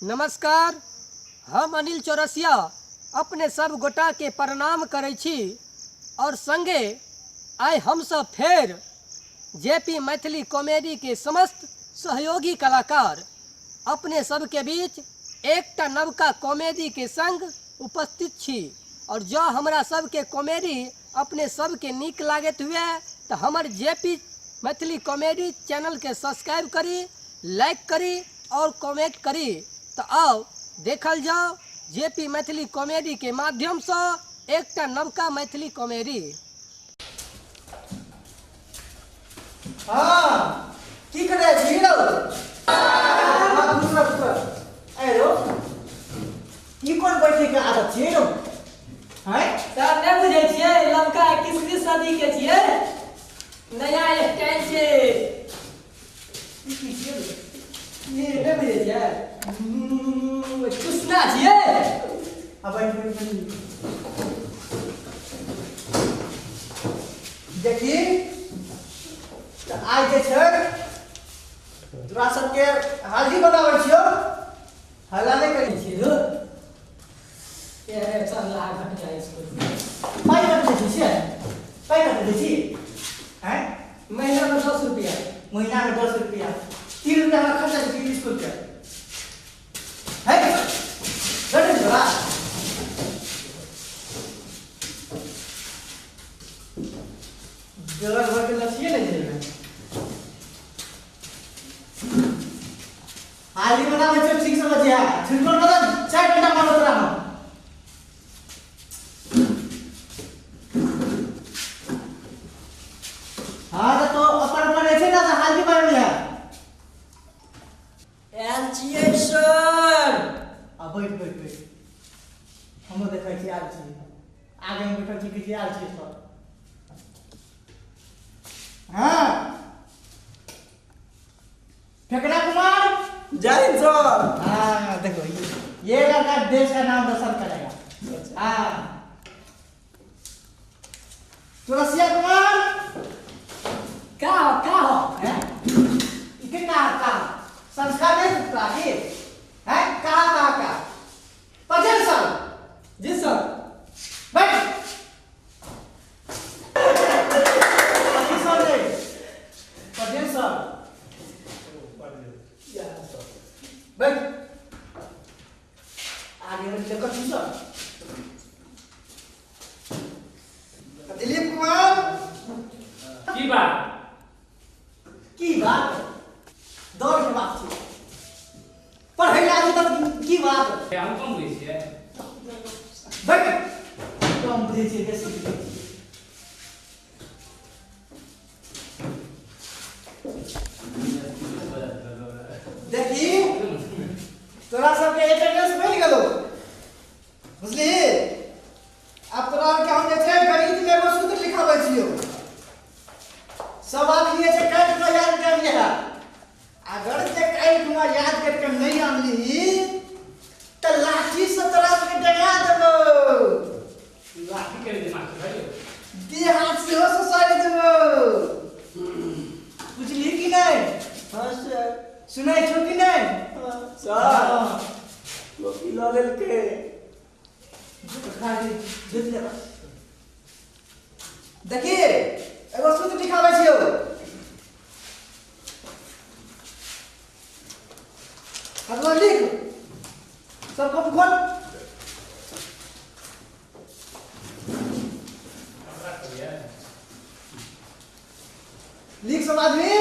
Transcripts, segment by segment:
नमस्कार, हम अनिल चौरसिया अपने सब गोटा के प्रणाम करै छी और संगे आइ हमसब फेर जे पी मैथिली कॉमेडी के समस्त सहयोगी कलाकार अपने सबके बीच एकटा नवका कॉमेडी के संग उपस्थित छी और जँ हमरा सबके कॉमेडी अपने सबके नीक लागैत हुए तऽ हमर J P Maithili comedy channel के सब्सक्राइब करी, लाइक करी और कमेंट करी। तऽ आउ देखल जाउ जे पी मैथिली कॉमेडी के माध्यम सँ एकटा नवका मैथिली कॉमेडी। हाँ, की करे छी रौ? हाँ, दूसरा दूसरा ए रौ, ई कोन बैठे के आदत छी रौ? हैं? सर नहि बुझै छियै, लड़का 21वीं सदी के छियै, नया स्टाइल छै। ई की छियै रौ? ई नहि बुझै छियै, चुसना छियै। आ बैठ बैठ बैठ। देखी तऽ आइ जे छै तोरा सबके हाजी बनाबै छियौ, हल्ला नहि करी। छियै रौ। ए सर लाग हट जाए इसको। पाइ कते दै छी से? पाइ कते दै छी? हैं? महीना में 10 रुपया। महीना में 10 रुपया, 3 रुपया हमरा खर्चा छै स्कूल के। है रट तोरा जगह घर के लछिए नहीं जेबे। हाली बनाबै छै ठीक से बचिया छिटको न 4 घंटा मारो तोरा हम। हाँ तऽ तो अपन अपन जे छै ने से हाली बना लिया। आयल छियै सर। आ बैठ बैठ बैठ, हमहूँ देखै छी आयल छी, आगे मे बैठल छी कि आयल छी सर। हाँ फेकरा कुमार। जय हिंद सर। हाँ देखो ये लड़का देश का नाम रोशन करेगा। हाँ तुलसिया कुमार। का हो, का हो? हैं? इके का का संस्कार नहीं सकता की हैं? का का का पटेल सर। जी सर। बैठ। पटेल सर नहीं, पटेल सर बैठ। आगे में देखो छी सर। दिलीप कुमार। की बात? की बात? दौड़ के बात छी, पढ़ै ला आबी तब की बात? हम कम बुझै छियै? बैठ। कम बुझै छियै, बेसी बुझै छियै? देखी तोरा सबके अटेंडेंस मिल गेलो, बुझली? आब तोरा आरके हम जे छै गणित में एगो सूत्र लिखाबै छियौ, सब आदमी जे छै काटि कऽ याद कर लिहा। अगर जे काल्हि खुमा याद करि कऽ नहि आनलिही तऽ लाठी से तोरा सबके डगा देबौ। लाठी के दिमाग से भाई देह हाथ सेहो ससारि देबौ, बुझलिही कि नहि? हाँ सर। सुनै छौ कि नहि? हाँ सर। टोपी लऽ लेलकै। देखी एगो सूत्र लिखाबै छियौ, अगला लिख, सब कॉपी खोल। लिख सब आदमी।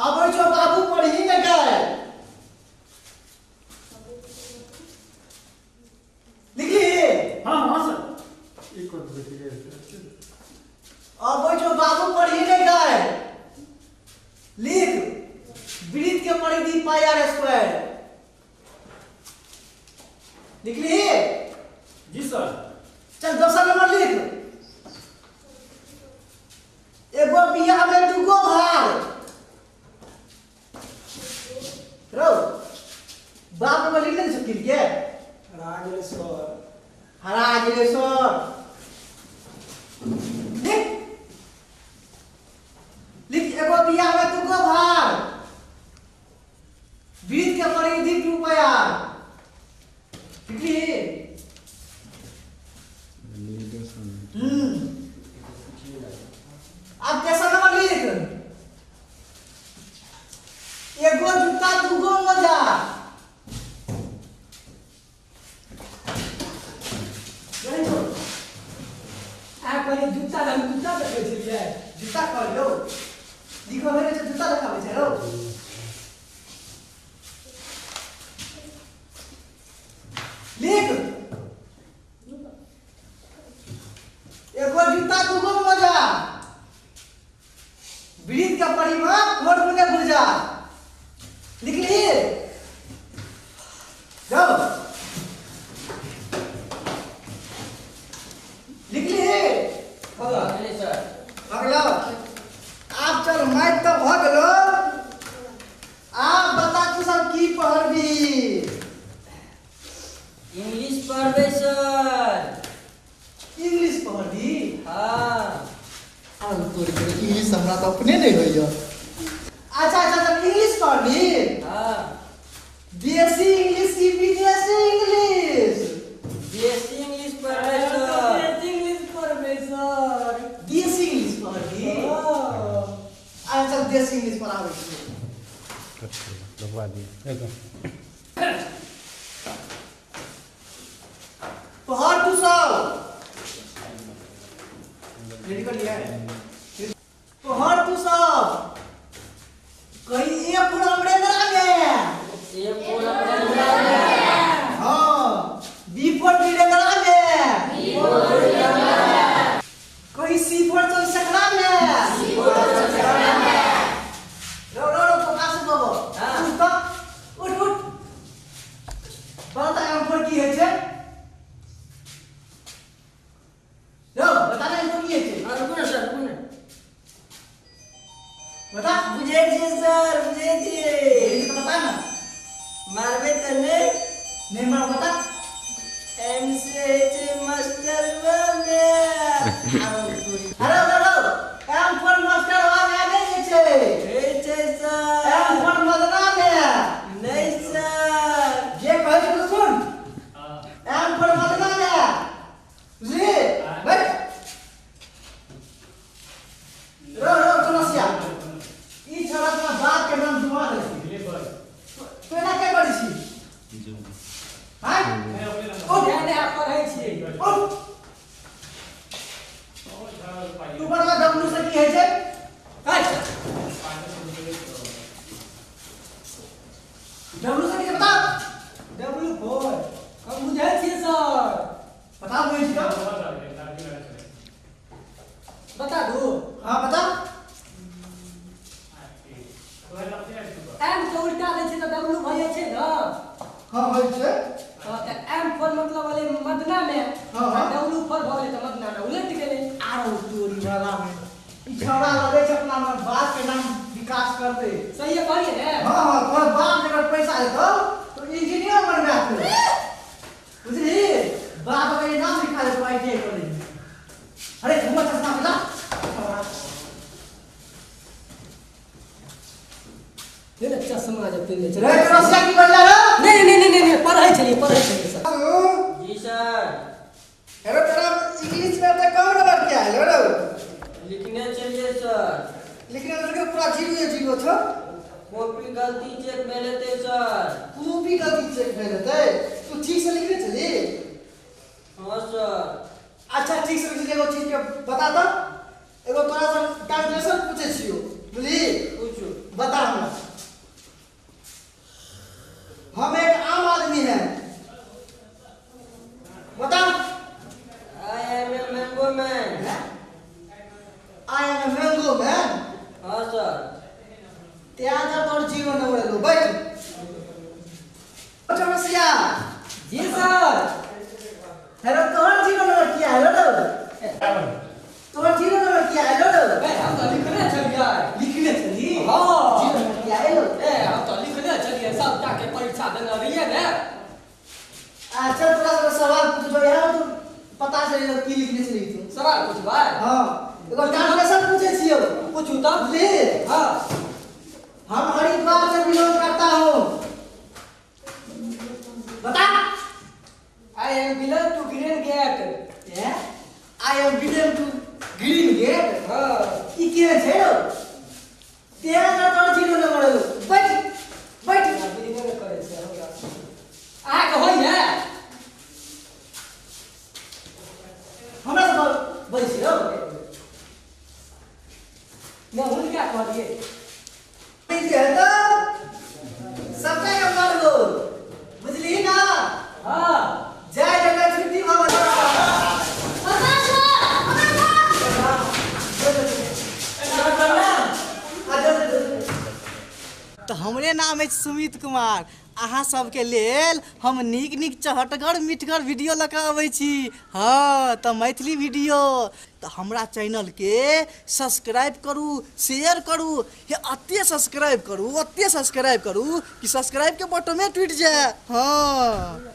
आबै छौ बाबू पढ़ही ने गाय। लिखली? हाँ हाँ सर। अबै छौ बाबू पढ़ही ने गाय। लिख वृत्त के परिधि पाई आर स्क्वायर। लिखली? जी सर। चल दोसर नंबर लिख। एगो बियाह में दूगो भार। रौ बाप नंबर लिख ले सुकील के। हरा गेलै सर। हरा गेलै सर। लिख लिख एगो बियाह में दूगो भार, वृत्त के परिधि 2 पाई लिखली। अब तेसर नंबर लिख। एगो जूता दूगो मोजा। आ कहलियै जूता हम जूता देखै छलियै। जूता कहलियौ लिखल होइ छै जूता देखाबै छै रौ। लिख एगो जूता दूगो मोजा वृद्ध के परिमाप फोर गुने भुजा। लिखली जाओ लिखली सर। भगलो। आब चल मैथ तऽ भऽ गेलो। आब बता तू सब की पढ़बी? इंग्लिश पढ़बै सर। इंग्लिश पढ़बी? हाँ। इंग्लिश हमरा तऽ अपने नहि होइया। अच्छा अच्छा अच्छा इंग्लिश पढ़बी? हाँ। देसी इंग्लिश की विदेशी इंग्लिश? देसी इंग्लिश पढ़बै सर। देसी इंग्लिश पढ़बै सर। देसी इंग्लिश पढ़बी? अच्छा चल देसी इंग्लिश पढ़ाबै छी। लगवा दिए पढ़ तू सब रेडी कर लिया है। पढ़ तू सब कहीं ए फॉर अमरेंद्रा में। ए फॉर अमरेंद्रा में। हाँ। बी फॉर वीरेंद्रा में। बी फॉर वीरेंद्रा में। कहीं सी फॉर चंद्रशेखरा में। सी फॉर चंद्रशेखरा में। रो रो रो पका से बाबा। उठ तो उठ उठ बता एम फॉर की है छे? रो बता ना एम फॉर की है छे? रुकू ना सर रुकू ना। बता। बुझै छियै सर बुझै छियै। बता ना। मारबै तऽ नहि। नहीं मार बता। एम से होइ छै मास्टर बाबा। अरे अरे अरे एम फॉर मास्टर बाबा नहि होइ छै। होइ छै सर। एम फॉर मदना में। नहि सर। जे कहै छै तो सुन। एम फॉर मदना में। बुझली? बैठ। रो रो चौरसिया ई छोरा अपना बाप के नाम डुबा दै छै। तू एना के करै छी? हां उठ ने पढ़ै छियै। उठ तू बड़का डब्लू से की होइ छै? डब्लू से की बता। डब्लू फोर हम बुझै छियै सर। बता बुझै छियै? बता दू। हाँ बता। एम के उल्टा दै छै तऽ डब्लू भऽ जाइ छै ने? हाँ होइ छै। हाँ तऽ एम फोर मतलब भेलै मदना में। हाँ हाँ। डब्लू फोर भऽ गेलै तऽ मदना में उलटि गेलै। आरो तोरी वाला में ई छौड़ा लगै छै अपना बाप के नाम विकास करतै। सही कहलियै ने? हाँ हाँ तोहर बाप जकर पैसा देतौ तो इंजीनियर बनबा तू। बुझली? बाप के नाम लिखा देतौ आईटीआई कॉलेज में। अरे हमर चश्मा मिला। ले चश्मा जब पिन्हने रे चौरसिया की बनला रे? नहीं नहीं नहीं नहीं पढ़ै छलियै पढ़ै छलियै सर। जी सर। अरे तोरा इंग्लिश में त कम नंबर किया आयल रे? लिखने छलियै सर। लिखने तो पूरा जीरो जीरो छौ। कॉपी गलती चेक भेल हेतै सर। कॉपी गलती चेक भेल हेतै? तू ठीक से लिखने छली? हाँ सर। अच्छा ठीक से लिखने एगो चीज के बता त। एगो तोरा से ट्रांसलेशन पूछै छियौ। बुझली? पूछू। बता हमरा। हम एक आम आदमी हैं। बता। I am a mango man. I am a mango man. हाँ सर। त्याग तोर जीरो नंबर लो बैठ। चौरसिया। जी सर। हेलो तोहर जीरो नंबर किया है रो? तोहर जीरो नंबर किया है रो? हम तऽ लिखने छलियै। लिखने छली? हाँ। जीरो नंबर किया है रो? ए हम तऽ लिखने छलियै सबटा के परीक्षा देने रहियै ने। अच्छा तोरा से सवाल पूछबो यार तू पता चलि गेल की लिखने छली तू। सवाल पूछबै? हां एगो ट्रांसलेशन पूछै छियौ। पूछू तब। बुझली? हां। हम हरिद्वार से बिलोंग करता हूं। बता। I am belong to green gate. A I am belong to green gate. हँ। ई के छै रौ? तेरा ना तोर जीरो नंबर एलो। बैठ बैठ। बिलिंग नहि करै छै हमरा। अहाँके होइए? हमरा से बजै छी रौ? नहि, हुनका कहलियै। ई जे हेतौ सबटा के मारबो, बुझलिही ना? हँ। जाय जगह छुट्टी भऽ गेल। तऽ हमरे नाम अछि सुमित कुमार। अहाँ सबके लेल हम नीक नीक चहटगर मिठगर वीडियो लऽ कऽ अबै छी। हँ, तऽ मैथिली वीडियो तऽ हमरा चैनलके सब्सक्राइब करू, शेयर करू। हे, एते सब्सक्राइब करू, ओते सब्सक्राइब करू कि सब्सक्राइबके बटमे टूटि जाय। हँ।